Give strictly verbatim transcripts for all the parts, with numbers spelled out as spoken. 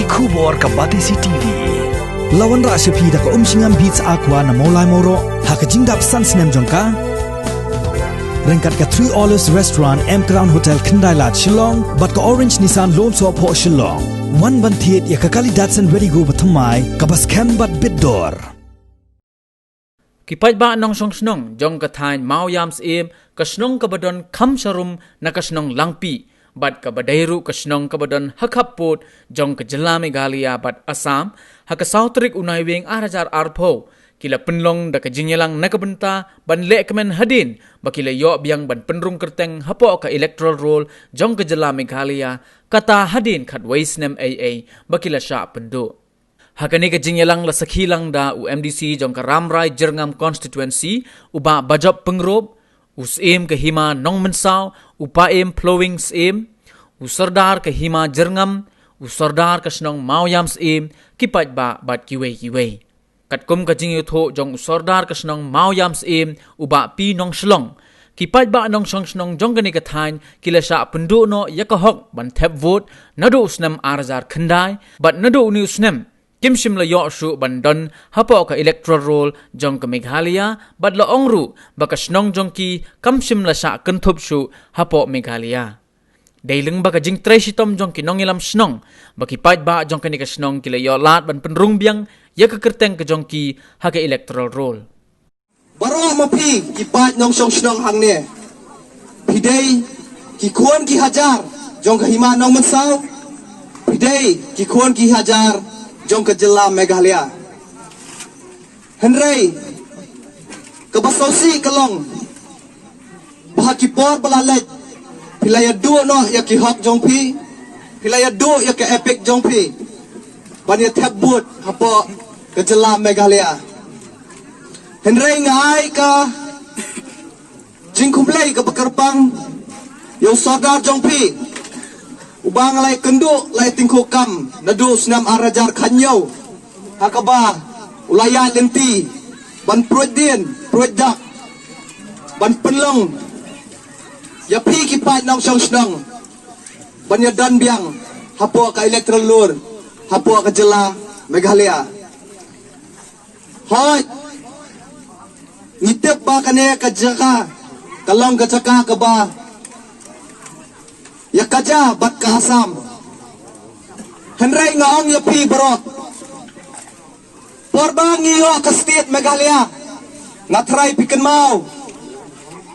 Khubor ka Batesi T V. La wanrah sha phi da ka Umshngam Beats Aqua na Mawlai Mawroh ha ka jingdap san snem jong ka. Ryngkat ka Three Olives Restaurant, M Crown Hotel, Khyndai Lad, Shillong, bad ka Orange Nissan Lumsohphoh, Shillong. Wan ban thied ïa ka kali Datsun Redi-GO bathymmai kaba skhem bad bit dor. Ki paidbah nongshong shnong jong ka thaiñ Mawïam Syiem, ka shnong kaba don kham sharum na ka shnong Langpih bad kaba dei ruh ka shnong kaba don ha khappud jong ka jylla Meghalaya bad Assam, ha ka saw tarik u Naiwieng ar hajar arphew, ki la pynlong da ka jingïalang na ka bynta ban lehkmen hadien ba ki la ïoh biang ban pynrung kyrteng hapoh ka electoral roll jong ka jylla Meghalaya, kata hadien khatwei snem eiei ba ki la shah pynduh. Ha kane ka jingïalang la sakhi lang da u M D C jong ka Rambrai Jyrngam Constituency, u Bah Bajop Pyngrope, u Syiem ka Hima Nongmynsaw, u Paiem Phlowing Syiem, u Sordar ka Hima Jyrngam, u Sordar ka shnong Mawïam Syiem, ki paidbah bad kiwei kiwei. Katkum ka jingïathuh jong u Sordar ka shnong Mawïam Syiem, u Bah P Nongshlong, ki paidbah nongshong shnong jong kane ka thaiñ ki la shah pynduh noh ïa ka hok ban thep vote naduh u snem ar hajar khyndai, bad naduh une u snem kim shym la ïoh shuh ban don hapoh ka electoral roll jong ka Meghalaya, bad la ong ruh ba ka shnong jong ki kam shym la shah kynthup shuh hapoh Meghalaya. Dei lyngba ka jingtrei shitom jong ki nongïalam shnong ba ki paidbah jong kane ka shnong ki la ïoh lad ban pynrung biang ïa ka kyrteng ka jong ki ha ka electoral roll. Baroh ma phi ki paid nongshong shnong hangne, phi dei ki khun ki hajar jong ka Hima Nongmynsaw, phi dei ki khun ki hajar jong ka jylla Meghalaya. Hynrei kaba sngewsih ka long ba ha ki por ba la leit, phi la ïaduh noh ïa ki hok jong phi, phi la ïaduh ïa ka EPIC jong phi ban ïa thep vote hapoh ka jylla Meghalaya. Hynrei nga ai ka jingkhublei kaba kyrpang ïa u Sordar jong phi, uba nga la ïakynduh, la ïatyngkhuh kam naduh u snem ar hajar khathynñiew, ha kaba u la ïaid lynti ban pruid dien pruid dak ban pynlong ïa phi ki paid nongshong shnong ban ïadon biang hapoh ka electoral roll hapoh ka jylla Meghalaya. Hooid, ngi tip ba kane ka jaka ka long ka jaka kaba ïakajia bad ka Assam. Hynrei nga ong ïa phi baroh, por ba ngi ïoh ka state Meghalaya, nga tharai phi kynmaw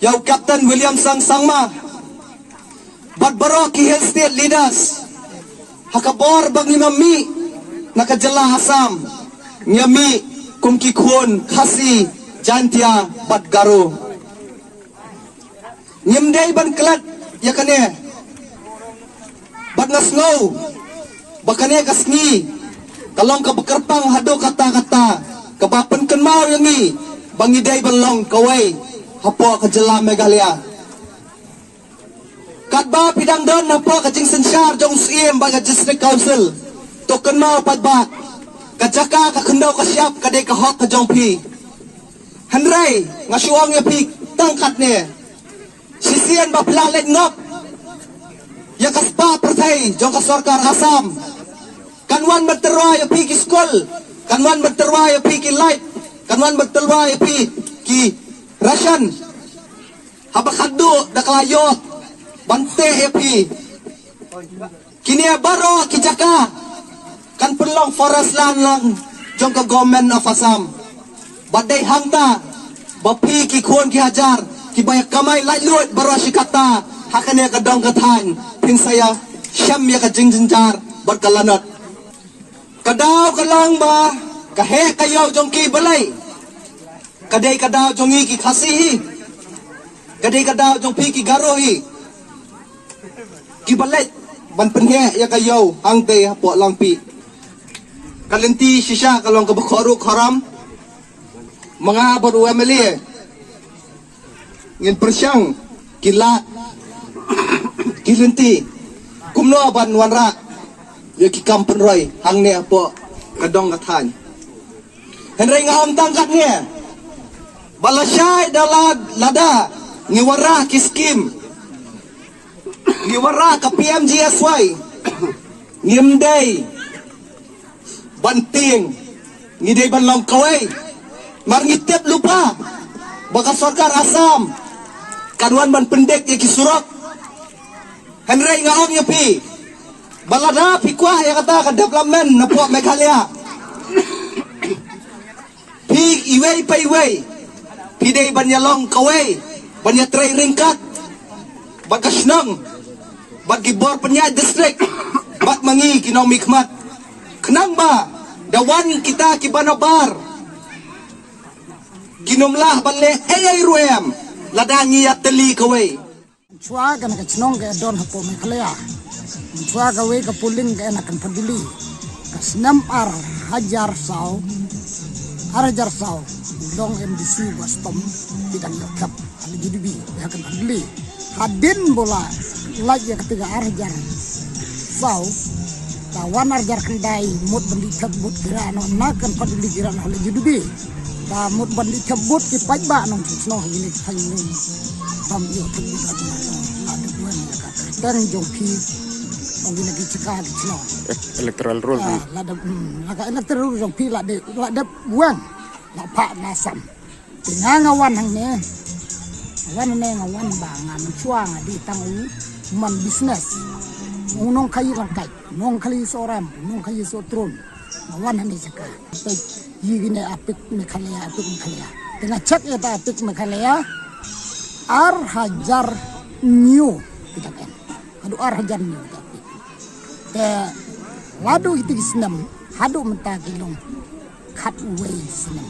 ïa u Captain William Sang Sangma bad baroh ki Hill State leaders, ha ka bor ba ngim mih na ka jylla Assam, ngi mih kum ki khun Khasi, Jaintia bad Garo. Ngim dei ban klet ïa kane, bad nga sngew ba kane ka sngi ka long kaba kyrpang haduh katta katta, kaba pynkynmaw ïa ngi ba ngi dei ban long kawei hapoh ka jylla Meghalaya. Katba phi dang don hapoh ka jingsynshar jong u Syiem bad ka District Council, to kynmaw pat ba ka jaka ka khyndew ka shyiap ka dei ka hok ka jong phi. Hynrei nga shu ong ïa phi tang katne, shisien ba phi la leit ngop ïa ka spah pyrthei jong ka sorkar Assam, kan wan ban tyrwa ïa phi ki skul, kan wan ban tyrwa ïa phi ki light, kan wan ban tyrwa ïa phi ki ration. Haba khatduh da ka la ïoh ban teh ïa phi. Kine baroh ki jaka kan pynlong forest land lang jong ka Government of Assam. Bad dei hangta ba phi ki khun ki hajar kiba ïa kamai laitluid baroh shi katta ha kane ka dong ka thaiñ, phin sa ïa shem ïa ka jingjynjar bad ka lanot. Ka daw ka long ba ka heh ka ïew jong ki balei? Ka dei ka daw jong ngi ki Khasi hi. Ka dei ka daw jong phi ki Garo hi. Kiba leit ban pynheh ïa ka ïew hangtei hapoh Langpih. Ka lynti shisha ka long kaba khoruk khoram. Ma nga bad u M L A ngin pyrshang ki lad, ki lynti kumno ban wanrah ïa ki kam pynroi hangne hapoh ka dong ka thaiñ. Hynrei nga ong tang katne, ba lashai da lada ngi wanrah ki skim, ngi wanrah ka P M G S Y, ngim dei Ban tieng, ngi dei ban long kawei. Mar ngi tip lypa ba ka sorkar Assam kan wan ban pyndik ïa ki surok. Hynrei nga ong ïa phi ba lada phi kwah ïa kata ka development na pdeng Meghalaya, phi iwei pa iwei phi dei ban ïa long kawei, ban ïa trei ryngkat bad ka shnong, bad ki bor pynïaid district, bad ma ngi ki nongmihkhmat, khnang ba da wan kita kiba nabar, kin ym lah ban leh ei ei ruh em lada ngi ïa tylli kawei. Shuwa kane ka shnong ka don hapoh Meghalaya. Shuwa kawei ka polling ka en ha Kynphaduli. Ka snem ar hajar saw, ar hajar saw, u long MDC ba stom, ki dang ïoh thep ha la J D B ha Kynphaduli. Hadien ba la lait ïa kata ka ar hajar saw, ka wan ar hajar khyndai, mut ban dih thep vote ki rah noh na Kynphaduli, ki rah noh ha la J D B. Ka mut ban dih thep vote ki paidbah nongshong shnong ha kine ki thaiñ, bym ïoh thep vote. Ka la dep wan ïa ka kyrteng jong phi, ong kine ki jaka ki shnong. Electoral roll. Ah, la dep, hmm, la ka electoral roll jong phi la dep, la dep wan, la phah na Assam. Te nga nga wan hangne, nga wan hangne, nga wan ba nga mynshuwa nga dei tang u man business, u nongkhaïi lyngkait, u nongkhaïi sohram, u nongkhaïi sohtron. Nga wan hangne jaka. Te ïa kine Epic Meghalaya, Epic Meghalaya. Te nga check ïa ta Epic Meghalaya, ar hajar hynñiew ki dang en. Haduh ar hajar hynñiew ki dang en. Te la duh ïa kine ki snem, haduh mynta ki long khatwei snem.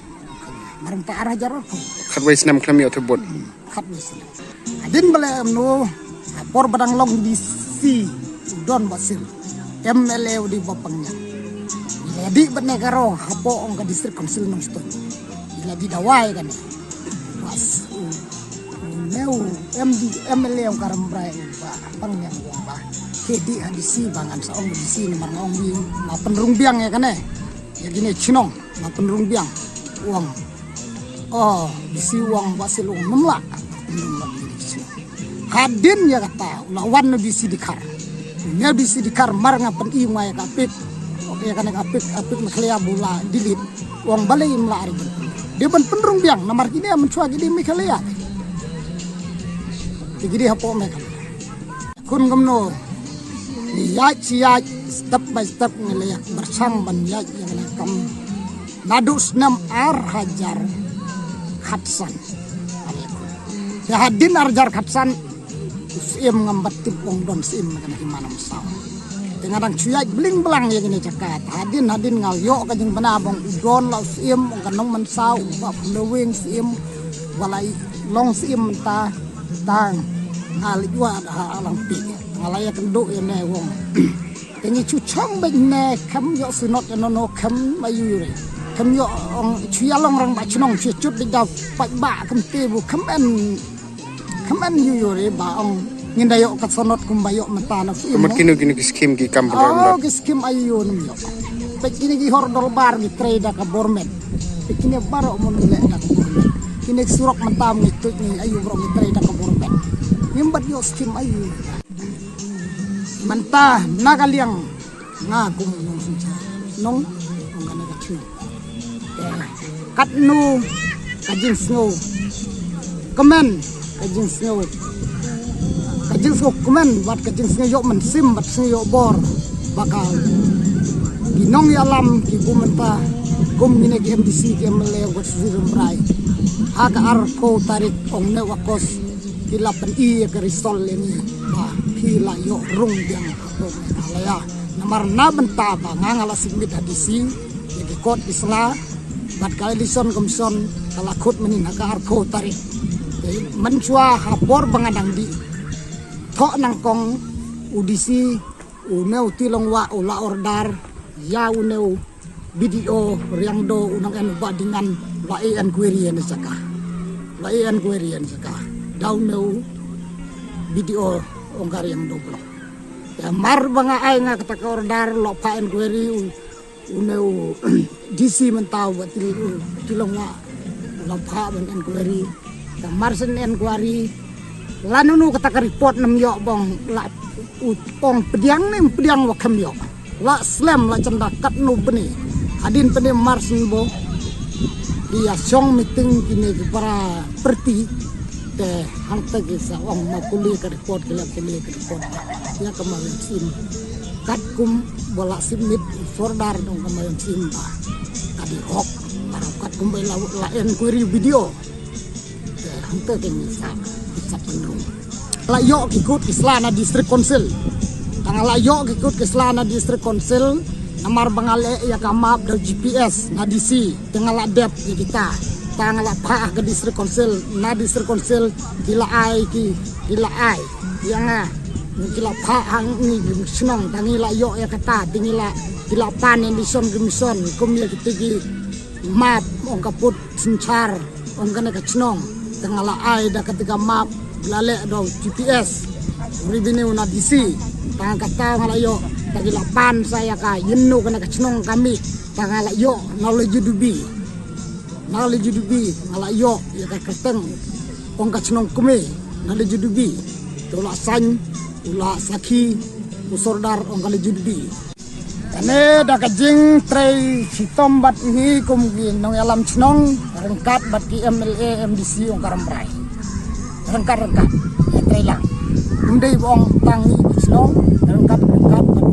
Mar mynta ar hajar arphew. Khatwei snem khlem ïoh thep vote. Khatwei snem. Hadien ba leh kumno, ha por ba dang long DC u Don Basil, MLA u dei ba pang ñiang. Ïa la dih bad ne ka ro hapoh ong ka District Council Nongstoiñ. Ïa la dih dawai kane. Bas u, u ne u MD, MLA ong ka Rambrai u ba pang ñiang u ong ba, ke dih ha DC ba ngan sa ong DC namar nga ong ba nga pynrung biang ïa kane. Ïa kine chnong nga pynrung biang, u ong. Oh, DC u ong, Basil u ong, ym lah. Ym lah ïa kine chnong. Hadien ïa kata u la wan u DC Dkhar. Une u DC Dkhar mar nga pyni ma ïa ka Epic, ïa kane ka Epic, Epic Meghalaya ba u la delete, u ong balei ym lah re. Dei ban pynrung biang namar kine mynshuwa ki dei Meghalaya. Te ki dei hapoh Meghalaya. Khun kumno, ngi ïaid shi ïaid, step by step ngi la ïa pyrshang ban ïaid ïa ka kam. Naduh snem ar hajar khatsan. Te hadien ar hajar khatsan, u Syiem ngam pat tip ong don Syiem na kane ka hima Nongsaw. Te nga dang shu ïaid bling blang ïa kine jaka. Hadien hadien nga ïoh ka jingbna ba ong u don la u Syiem, ong ka nong Mynsaw, u Bah Pynleweng Syiem, u la i long Syiem mynta. Tang nga leit wad ha Langpih, nga la ïakynduh ïa une u ong. Te ngi shu chong beit ne, khlem ïoh synod ïa no no, khlem aiu re. Khlem ïoh, ong, shu ïalong rangbah chnong, shu ïa jut beit da paidbah, khlem te bu, khlem en, khlem en aiu re ba ong ngin da ïoh ka synod kumba ïoh mynta na Syiem. Ka mut kino kino ki skim ki kam pynrem. Oh, ki skim aiu nym ïoh. Beit kine ki hor dorbar ngi trei da ka bor met. Beit kine baroh mon ngi leh da ka bor met. Kine ki surok mynta ngi tuid ngi aiu baroh ngi trei da ka bor met. Ngim pat ïoh skim aiu. Mynta na ka liang nga kum u nongsynshar, nong, nong kane ka chnong. Te katno ka jingsngew, kmen ka jingsngew, ka jingsngew kmen bad ka jingsngew ïoh mynsiem bad sngew ïoh bor ba ka ki nongïalam kiba mynta kum kine ki MDC, ki MLA, wat suiram brai ha ka arphew tarik ong ne u August ki la pyni ïa ka result ïa ngi ba phi la ïoh rung biang ha ka Meghalaya. Namar na bynta ba nga nga la submit ha DC ïa ki kot ki sla bad ka Election Commission ka la khot mynnin ha ka arphew tarik. Te mynshuwa ha por ba nga dang dih thoh nyngkong, u DC, une u Tilong Wah u la order ïa une u BDO Riangdo, u nang en u Bah Dingan, la ai enquiry ïa ne jaka. La ai enquiry ïa ne jaka da une u BDO ong ka Riangdo block. Te mar ba nga ai nga kata ka order, la phah enquiry, u, une u DC mynta u Bah Til-, u Tilong Wah, la phah ban enquiry. Te mar shen enquiry, lano no kata ka report nam ïoh ba ong la u ong pdiang ne ym pdiang wa khlem ïoh. La slem la janda katno bnai. Hadien pynim March nbo ki ïa shong meeting kine ki para pyrti, te hangta ki sa ong ma kuli ka report, ki la kuli ka report. Ïa ka Mawion Syiem, katkum ba la submit u sordar dong ka Mawion Syiem ba ka dei hok, baroh katkum ba la, la enquiry video. Te hangta te ngi sa, sa pynrung. La ïoh ki kut ki sla na District Council. Tang la ïoh ki kut ki sla na District Council, namar ba nga leh ïa ka map da G P S na D C, te nga la dep ïa kita. Tang la phah ka District Council, na District Council ki la ai ki, ki la ai ïa nga. Ki la phah ha ngi ki shnong, tang ngi la ïoh ïa kata, te ngi la, ki la pan ïa mission ki mission, kum ïa kita ki map, ong ka pud synshar ong kane ka shnong. Te nga la ai da kata ka map, la leh da u G P S, revenue na D C. Tang kata nga la ïoh, te ki la pan sa ïa ka, ïa no kane ka shnong ka mih. Tang nga la ïoh na la judubi, na la judubi nga la ïoh ïa ka kyrteng ong ka shnong kmie na la judubi. Te u la sign, u la sakhi u sordar ong ka la judubi. Kane da ka jingtrei shitom bad ngi kum ki nongïalam shnong, ryngkat bad ki M L A, M D C ong ka Rambrai. Ryngkat ryngkat ïa trei lang. Ym dei ba ong tang ngi ki shnong, ryngkat ryngkat bad